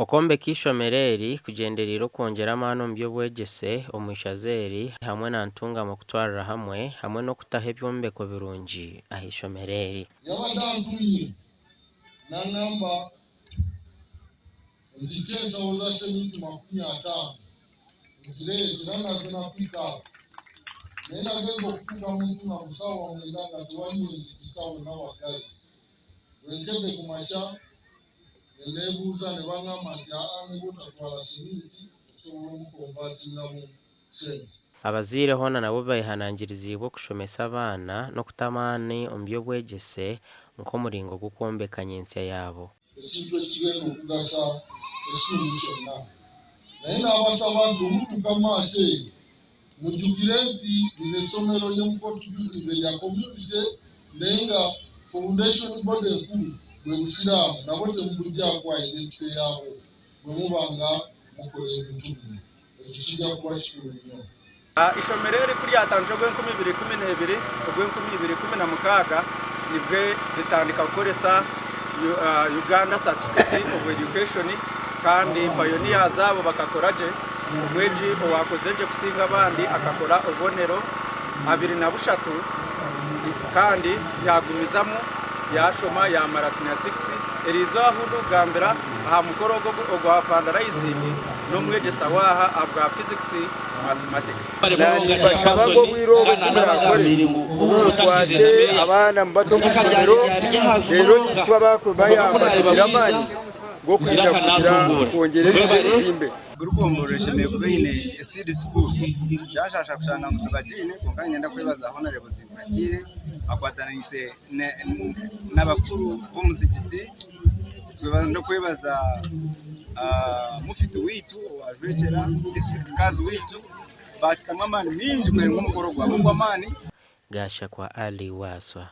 Okwombeka eishomero eri kugyendereire okwongyera amaani omu by'obwegyese omu ishaza eri hamwe na Ntungamo kutwarira hamwe hamwe n'okutaho ebyombeko birungi aha ishomero eri. Yabadde antumye nangamba ntikke ensawo za seminti 50 nzireete era naze na pick up naye nagenze okutuuka mu Ntungamo ssaawa 9 nga tewali wenzitika wonna waggale. Bwenkedde ku makya ne neebuuza ne bangamba nti aa ne bw'otatwala seminti osobola omukonvatingamu ssente. Abazaire hoona nabo beehanangiriziibwe okushomesa abaana n'okuta amaani omu by'obwegyese nk'omuringo gw'okwombeka nyentsya yaabo. Ekintu ekigenda okugasa ekitundu kyonna. Naye n'abasaba nti omutuuka mu maaso eyo mujjukire nti lino essomero lye mucontributinze lya community naye nga foundation body enkulu bwe Busiraamu nabwo temubuggyaako identity yaabwo bwe muba nga mukola ebintu bino. Ekyo kijja kuba kikulu nnyo. Eishomero eri ku ryatandikire ogw'enkumi ibiri ikumi n'ebiri, ogw'enkumi ibiri ikumi na mukaaga nibwe ritandika kukoresa Uganda Certificate of Education kandi pioneers abo bakakora gye. Omwegi owaakozire gye kusinga abandi akakora obubonero 23 kandi yaagumizamu yaashoma yaamara siniya sikisi. Eriizooba ahu ndikugambira aha mukoro ogu ogwa fundraising n'omwegyesa waaha ahabwa Physics Mathematics. Nimbashaba ngu obwire obu eki murakore mukwate abaana mubate omu ishomero reero naitwe abakubayamba tugire amaani g'okwija kugira kwongyera ebizimbe. Buri gomborora eshemereire kuba eine eseed school. Kyashaasha kushanga ngu tibagiine kwonka niinyenda kwebaza Honourable Zinkuratire akwataniise n'abakuru b'omuzigiti n'okwebaza mufti waitu owajwekyera district kazi waitu bakitamu amaani maingi kureba ngu omukoro gwaba ogw'amaani. Gashakwa Ali Wasswa.